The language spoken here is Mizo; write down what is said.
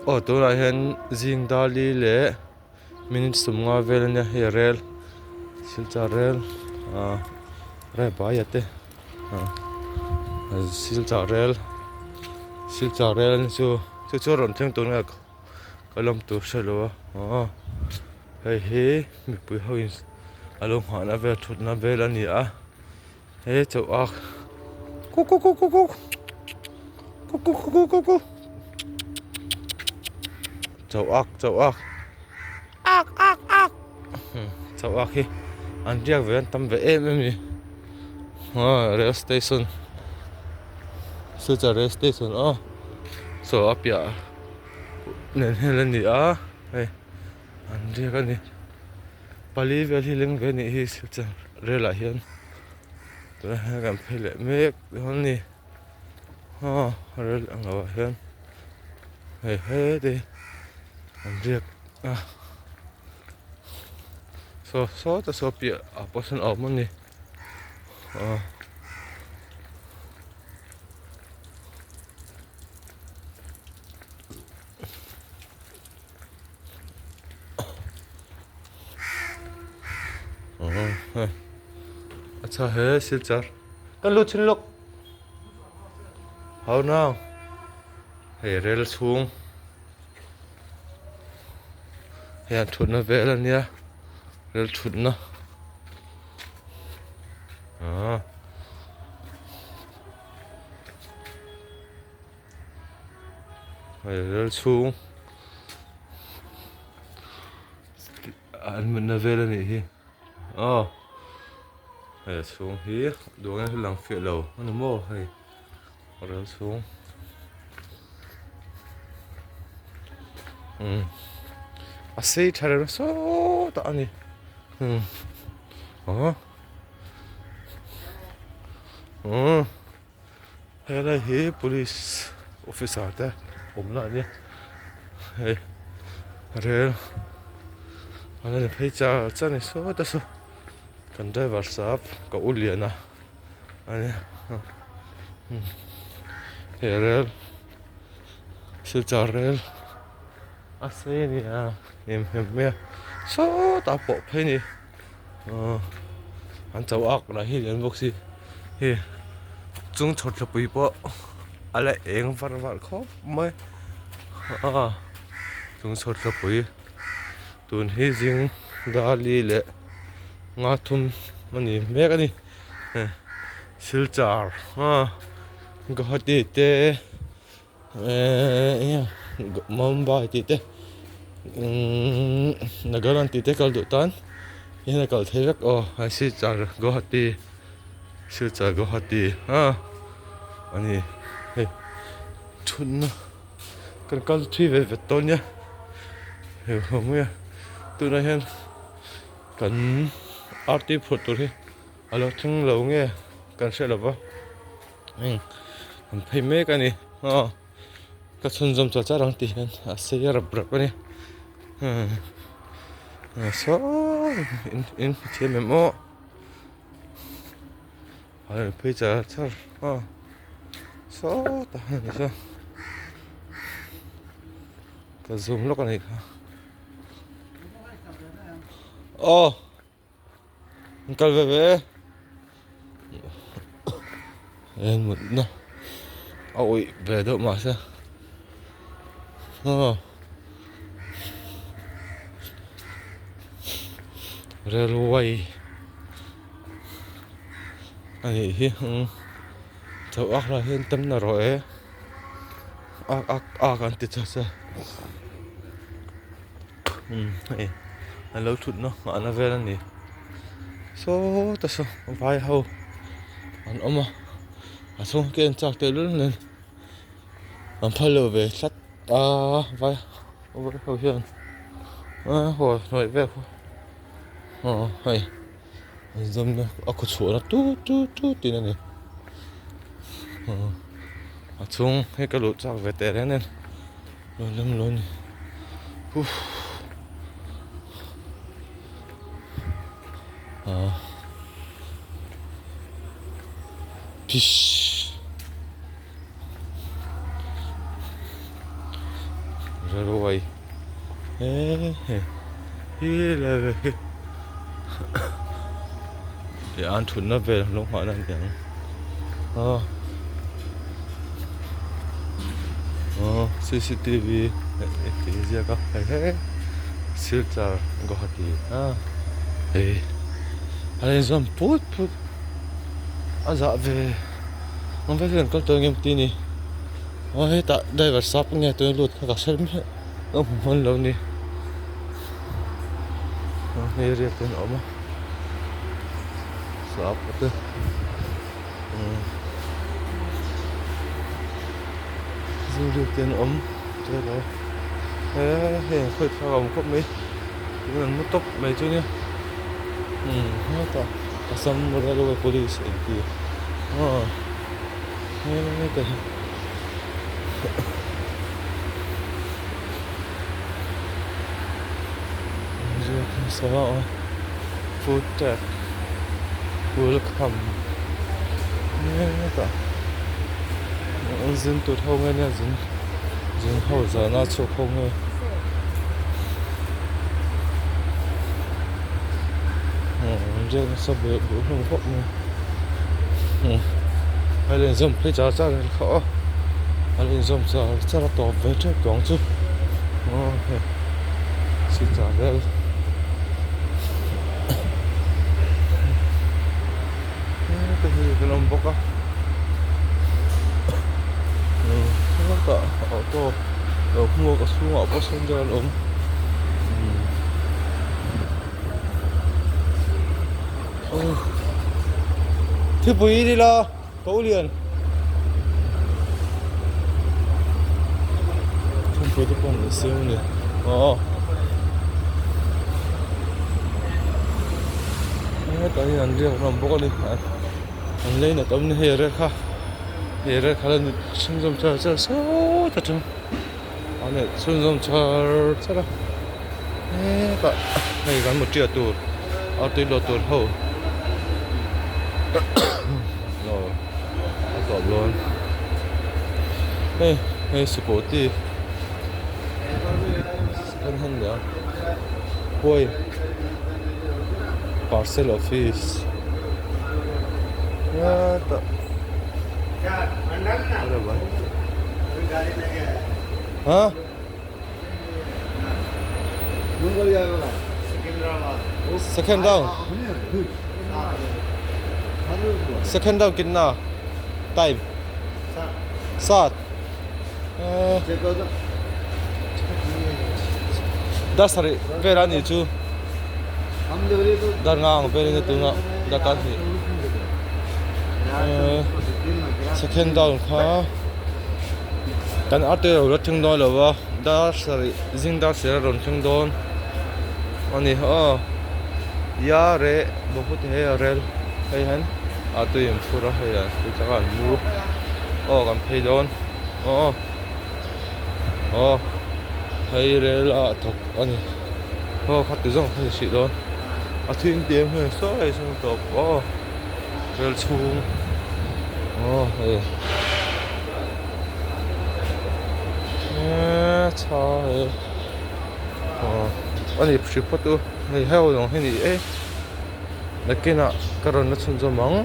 Aw tunah hian zing dali leh minute sawmnga vel ania hei rel silchar rel ah rebaya te ah silchar rel silchar rel ani chu chu chu a rawn thleng tur nge ka lawm tur hre lo a aw hei hi mipui ho in a lo nghahna vel thutna vel a ni a. He chauh a kukukukukuk kukukukukuk chauh ak chauh ak ak ak ak chauh ak hi an riak ve an tam ve em em a ni aw rail station silchar rail station aw saw a piah nen hian a ni a hei an riak a ni. Pali vel hi leng ve anih hi silchar rel ah hian tunah hian kan phei leh mek dawn a ni aw rel ang lo ah hian hei heti an riak a saw sawta saw piah ah pawh sawn a awm a ni aw. Acha he silchar kan lut chhin lawk how now hei rel chhung hei an thutna vel ania rel thutna ah. Hei rel chhung an mutna vel a nih hi aw hei a chhung hi duh angin a lang fiah lo a ni maw hei rel chhung umm a sei tha reuh sawtah a ni umm aw umm. Helai hi police officer te awmna a nia hei rel an rawn phei char char a ni sawt a saw kan driver sap ka u lian a a nia hei rel silchar rel a sei a ni a hnim hnem mai a sawtah pawh phei a ni. Aw an cho ak lah hi lian bawk si hei chung chhawrthlapui pawh a la eng var var khawp mai a chung chhawrthlapui tun hi zing dali leh nga thum a ni mek a ni silchar a guwahati te. Eee Mumbai tih te umm Nagaland tih te kal duh tan hian a kal thei vek aw hei Silchar Guwahati Silchar Guwahati a ani hei thutna kan kal thui ve vet dawn nia hei ho mai a tunah hian kan arti phurh tur hi a lo thleng lo nge kan hre lo va. Heng an phei mek a ni aw ka chhunzawm char char ang tih hian a sei rap rap a ni saw in in hmu thiam em aw a rawn phei char char aw sawtah hian a ni saw ka zoom lawk a nih kha aw. An kal ve ve e mutna a awih ve deuh mahse aw railway a nih hi chauh ak lah hian tam na rawh e ak ak ak an ti chak a. Umm hei an lo thutna nghahna vel a ni sawta saw vai ho an awm a a chhung hi ka en chak teh lul nen an phal lo ve tlat a vai vai ho hian a haw hnuai vel pawh aw hei an zawmna a khaw chhuahna tut tut tut tih na a ni a chhung hi ka luh chak ve teh reng nen. Lo lam lo ni uff ah fish. Railway he hi le hi leh an thutna vel lo nghah na aniang aw aw cctv tih a ziak a hei he Silchar Guwahati a hei a inzawm put put a zah ve ang vel hian kal tawh ang em tih a ni. Aw hetah driver sap nge tuna lut kha ka hre miah lo hmu hman lo ni aw hei riak te an awm a sap te umm zing riak te an awm chuan he hei an khawih thlak a awm khawp mai tin an mu tawp mai chu nia umm hetah Assam Railway Police engti aw. Food truck welcome hetah zin tur ho nge nia zin zin ho zana chhuak ho nge riak nasa beh duh hlawm khawp mai. A la inzawm phei char char a kha aw a la inzawm char char a tawp ve tep tawng chu aw hei silchar vel heta hi kan awm bawk a hetah auto lo hmuak a chhungah pawh sawn deuh an awm. Thipui ni la ko lian thingpui te pawh an siam a ni aw hetah hian an riak hlawm bawk a ni an lei nat awm a ni hei a rel kha hei a rel kha la chhunzawm char char sawt atang. A leh chhunzawm char char a hetah hei kan mutria tur a tui luah tur ho aw a tawp dawn hei hei scooty second hand nia huai parcel office hetah. Ha? Second round. Second round kitna time? Saat. Dar sarih vel a nih chu. Dar nga ang velin a tuna dar tan hnih. Second round kha kan arte lo la thleng dawn lo va dar sarih zing dar sarih a rawn thleng dawn a ni aw ya re bahut he a rel hei hian a tui an phur a hei an tui chak a an mu aw kan phei dawn aw aw hei rel ah thawk a ni aw khati zawng kha ni hrih dawn a thing te em hei sawi sawi tawp aw. Rel chhung aw hei eee chha hei aw a ni hri phawt u hei heu zawng hi ni e nakinah ka rawn la chhunzawm ang.